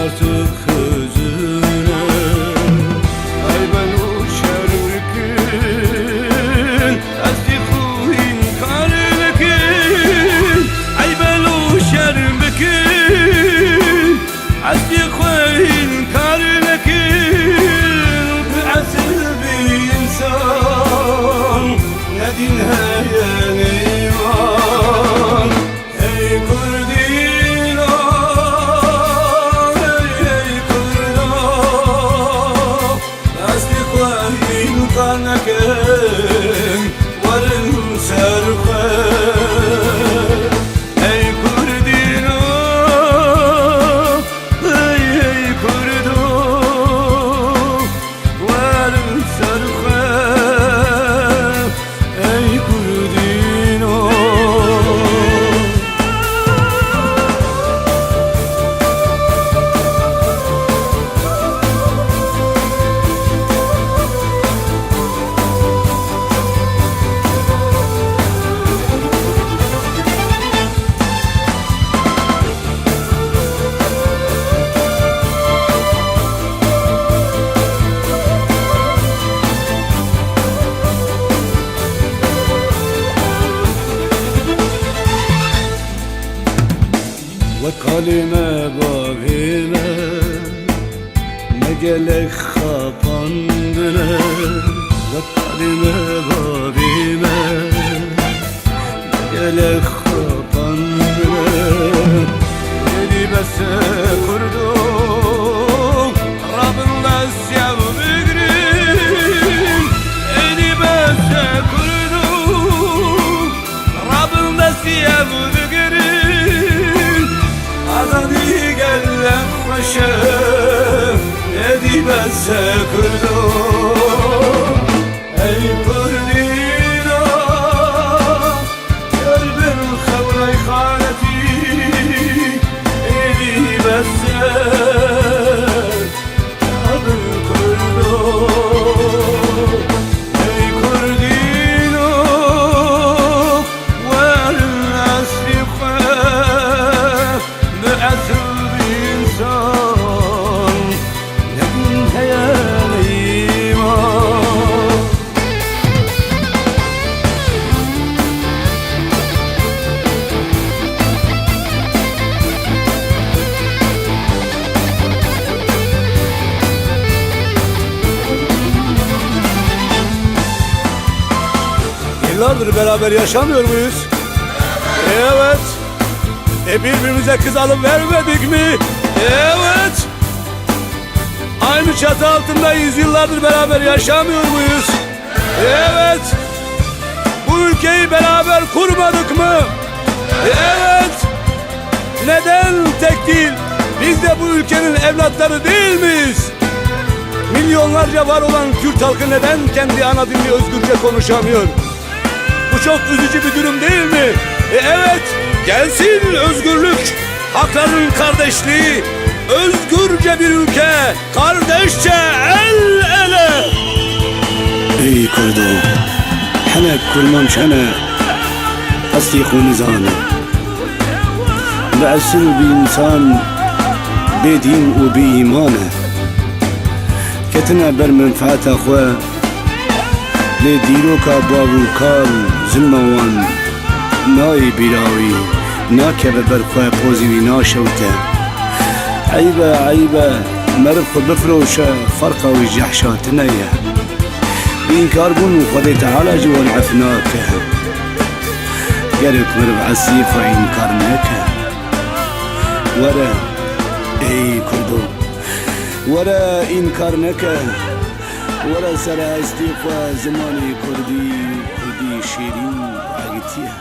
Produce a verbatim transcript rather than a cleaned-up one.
Artık hüzüne, eyben û şer bikin, ez jî xwe înkar nekin, eyben û şer bikin, ez jî xwe înkar nekin, bi esil bi însan, ne dîn heye ne îman. Ey Kurdîno, ey, ey Kurdo, destê xwe înkar nekin, werin ser xwe. Ey Kurdîno, ey, ey Kurdo, werin ser xwe, ey Kurdîno. Wek kalê me bavê me, me gelek xapandine. Wek kalê me bavê me, gelek xapandine. Êdî bes e Kurdo, rabin destiya bigirin. Êdî bes e Kurdo, rabin destiya bigirin. Azadî gelek xweş e, êdî bes e Kurdo. Ey Kurdîno, kör bin xewlay xanetî, êdî bes e, ya bin Kurdo. Ey Kurdîno, werin eslî xwe, bi esil bi însan, ne dîn heye ne îman. Yıllardır beraber yaşamıyor muyuz? Evet. E, birbirimize kız alıp vermedik mi? Evet. Aynı çatı altında yüzyıllardır beraber yaşamıyor muyuz? Evet. Bu ülkeyi beraber kurmadık mı? Evet. Neden tek dil? Biz de bu ülkenin evlatları değil miyiz? Milyonlarca var olan Kürt halkı neden kendi ana dilini özgürce konuşamıyor? Bu çok üzücü bir durum değil mi? E, evet, gelsin özgürlük, hakların kardeşliği, özgürce bir ülke, kardeşçe el ele. Ey Kurdo, hinek kurmanc hene, eslî xwe nizane. Bi esil bi însan bê dîn û bê îman e. Ketine ber menfeeta xwe, lê dîroka bav û kal, zilma wan nayê bîra wî, nakeve ber xwe, pozî wî naşewite. Eyb e, eyb e, meriv xwe bifiroşe, ferqa wî jehşa tune ye. Bi înkarbûn Xwedê Teala ji wan ef nake. Gerek meriv eslî xwe înkar neke. Were, ey Kurdo, were înkar neke. Were ser hestî xwe, zimanê kurdî, kurdî şêrîn û egitî ye.